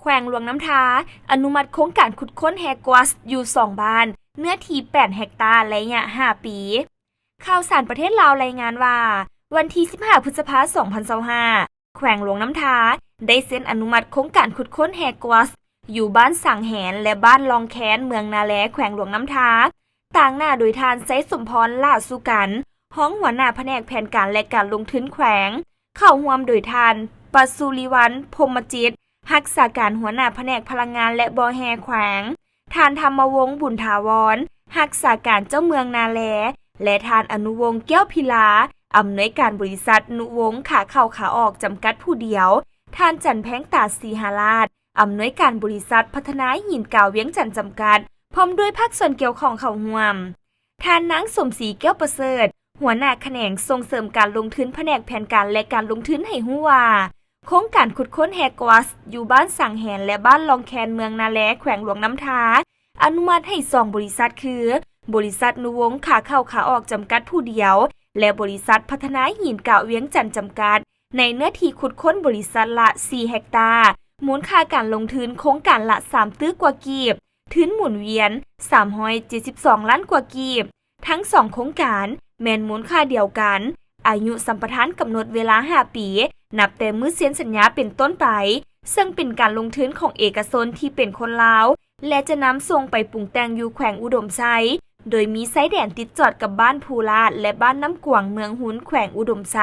ແຂວງຫຼວງນ້ຳທາ ອະນຸມັດໂຄງການຂຸດຄົ້ນແຮ່ກວາສຢູ່ສອງບ້ານ ເນື້ອທີ່ແປດເຮັກຕາ ໄລຍະຫ້າປີ. ຂ່າວສານປະເທດລາວລາຍງານວ່າ ວັນທີສິບຫ້າ ພຶດສະພາ ສອງພັນຊາວຫ້າ ແຂວງຫຼວງນ້ຳທາ ໄດ້ເຊັນອະນຸມັດໂຄງການຂຸດຄົ້ນແຮ່ກວາສ ຢູ່ບ້ານສັງແຫນ ແລະ ບ້ານລ່ອງແຄນ ເມືອງນາແລ ແຂວງຫຼວງນ້ຳທາ ຕາງໜ້າໂດຍທ່ານ ໄຊສົມພອນ ຫຼ້າສຸກັນ ຮອງຫົວໜ້າພະແນກແຜນການ ແລະ ການລົງທຶນແຂວງ, ເຂົ້າຮ່ວມໂດຍທ່ານ ປະສຸລິວັນ ພົມມະຈິດ ຮັກສາການຫົວໜ້າພະແນກພະລັງງານ ແລະ ບໍ່ແຮ່ແຂວງ, ທ່ານ ທຳມະວົງ ບຸນຖາວອນ ຮັກສາການເຈົ້າເມືອງນາແລ ແລະ ທ່ານ ອະນຸວົງ ແກ້ວພິລາ ອຳນວຍການບໍລິສັດ ນຸວົງ ຂາເຂົ້າຂາອອກ ຈຳກັດຜູ້ດຽວ, ທ່ານ ຈັນແພງຕາ ສີຫາລາດ ອຳນວຍການບໍລິສັດພັດທະນາຫີນກາວວຽງຈັນ ຈຳກັດ ພ້ອມດ້ວຍພາກສ່ວນກ່ຽວຂ້ອງເຂົ້າຮ່ວມ. ທ່ານນາງ ສົມສີ ແກ້ວປະເສີດ ຫົວໜ້າຂະແໜງສົ່ງເສີມການລົງທຶນ ພະແນກແຜນການ ແລະ ການລົງທຶນ ໃຫ້ຮູ້ວ່າ ໂຄງການຂຸດຄົ້ນແຮ່ກວາສຢູ່ບ້ານສັງແຫນ ແລະ ບ້ານລ່ອງແຄນ ເມືອງນາແລ ແຂວງຫຼວງນ້ຳທາ ອະນຸມັດໃຫ້ສອງບໍລິສັດຄື ບໍລິສັດ ນຸວົງ ຂາເຂົ້າຂາອອກ ຈຳກັດຜູ້ດຽວ ແລະ ບໍລິສັດພັດທະນາຫີນກາວວຽງຈັນ ຈຳກັດ ໃນເນື້ອທີ່ຂຸດຄົ້ນບໍລິສັດລະສີ່ເຮັກຕາ, ມູນຄ່າການລົງທຶນໂຄງການລະສາມຕື້ກວ່າກີບ, ທຶນໝູນວຽນສາມຮ້ອຍເຈັດສິບສອງລ້ານກວ່າກີບ. ທັງສອງໂຄງການແມ່ນມູນຄ່າດຽວກັນ, ອາຍຸສຳປະທານກຳນົດເວລາຫ້າປີ ນັບແຕ່ມື້ເຊັນສັນຍາເປັນຕົ້ນໄປ, ເຊິ່ງເປັນການລົງທຶນຂອງເອກະຊົນທີ່ເປັນຄົນລາວ ແລະ ຈະນຳສົ່ງໄປປຸງແຕ່ງຢູ່ແຂວງອຸດົມໄຊ, ໂດຍມີຊາຍແດນຕິດຈອດກັບບ້ານພູລາດ ແລະ ບ້ານນ້ຳກວາງ ເມືອງຮຸນ ແຂວງອຸດົມໄຊ.